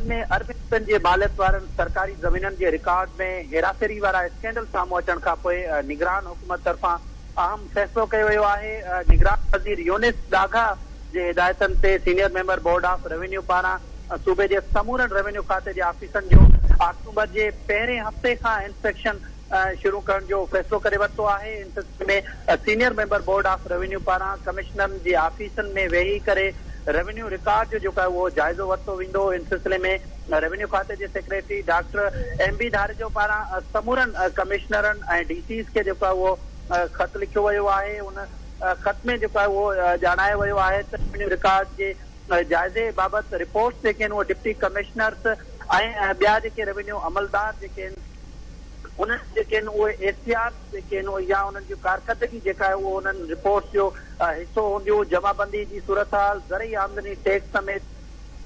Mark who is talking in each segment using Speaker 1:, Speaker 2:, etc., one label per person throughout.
Speaker 1: ۾ اربين رپين جي ماليت وارن سرڪاري زمينن جي رڪارڊ ۾ هيراڦيري وارا اسڪينڊل سامهون اچڻ کانپوء نگران حڪومت طرفان اهم فيصلو ڪيو ويو آهي. نگران وزير يونس ڏاگها جي هدايتن تي senior member board of revenue پاران صوبي جي سمورن روينيو کاتي جي آفيسن جو آڪٽوبر جي پهرين هفتي کان انسپيڪشن شروع ڪرڻ جو فيصلو ڪري ورتو آهي. ان سلسلي ۾ senior member board of revenue پاران ڪمشنرن جي آفيسن ۾ ويهي ڪري روينيو رڪارڊ جو جيڪو آهي اهو جائزو ورتو ويندو. ان سلسلي ۾ روينيو کاتي جي secretary doctor M B Dharejo پاران سمورن ڪمشنرن ۽ ڊي سيز کي جيڪو آهي اهو خط لکيو ويو آهي. ان خط ۾ جيڪو آهي اهو ڄاڻايو ويو آهي ته روينيو رڪارڊ جي جائزي بابت رپورٽس جيڪي آهن اهي ڊپٽي ڪمشنرز ۽ ٻيا جيڪي روينيو عملدار جيڪي آهن انهن جيڪي آهن اهي اي سي آرز جيڪي آهن يا انهن جي ڪارڪردگي جيڪا آهي اهو انهن رپورٽس جو حصو هونديون، جمع بندي جي صورتحال، زرعي آمدني ٽيڪس سميت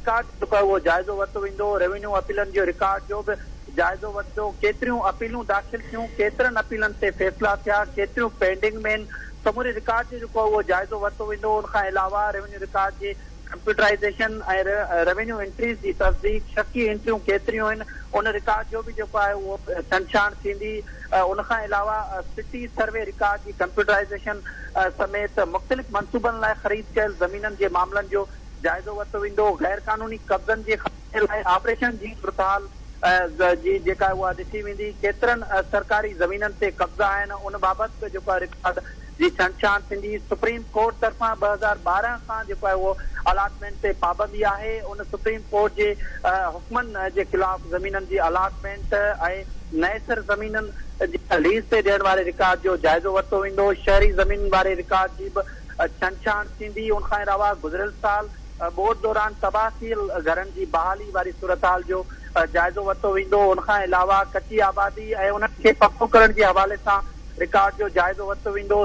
Speaker 1: رڪارڊ جيڪو آهي اهو جائزو ورتو ويندو، روينيو اپيلن جو رڪارڊ جو به جائزو ورتو، ڪيتريون اپيلون داخل ٿيون، ڪيترن اپيلن تي فيصلا ٿيا، ڪيتريون پينڊنگ ۾ آهن، سموري رڪارڊ جو جيڪو آهي اهو جائزو ورتو ويندو، ان کان علاوه روينيو رڪارڊ جي ڪمپيوٽرائيزيشن ۽ روينيو انٽريز جي تصديق، شڪي انٽريون ڪيتريون آهن، ان رڪارڊ جو به جيڪو آهي اهو ڇنڊڇاڻ ٿيندي، ان کان علاوه سٽي سروي رڪارڊ جي ڪمپيوٽرائيزيشن سميت مختلف منصوبن لاء خريد ڪيل زمينن جي معاملن جو جائزو ورتو ويندو، غير قانوني قبضن جي خاتمي لاء آپريشن جي صورتحال جي جيڪا اها ڏٺي ويندي، ڪيترن سرڪاري زمينن تي قبضا آهن ان بابت به جيڪو آهي رڪارڊ جي ڇنڊڇاڻ ٿيندي، سپريم ڪورٽ طرفان 2012 کان جيڪو آهي اهو الاٽمينٽ تي پابندي آهي، ان سپريم ڪورٽ جي حڪمن جي خلاف زمينن جي الاٽمينٽ ۽ نئين سر زمينن جي ليز تي ڏيڻ واري رڪارڊ جو جائزو ورتو ويندو، شهري زمينن واري رڪارڊ جي به ڇنڊڇاڻ ٿيندي، ان کان علاوه گذريل سال ٻوڏ دوران تباهه ٿيل گهرن جي بحالي واري صورتحال جو جائزو ورتو ويندو، ان کان علاوه ڪچي آبادي ۽ انهن کي پڪو ڪرڻ جي حوالي سان رڪارڊ جو جائزو ورتو ويندو.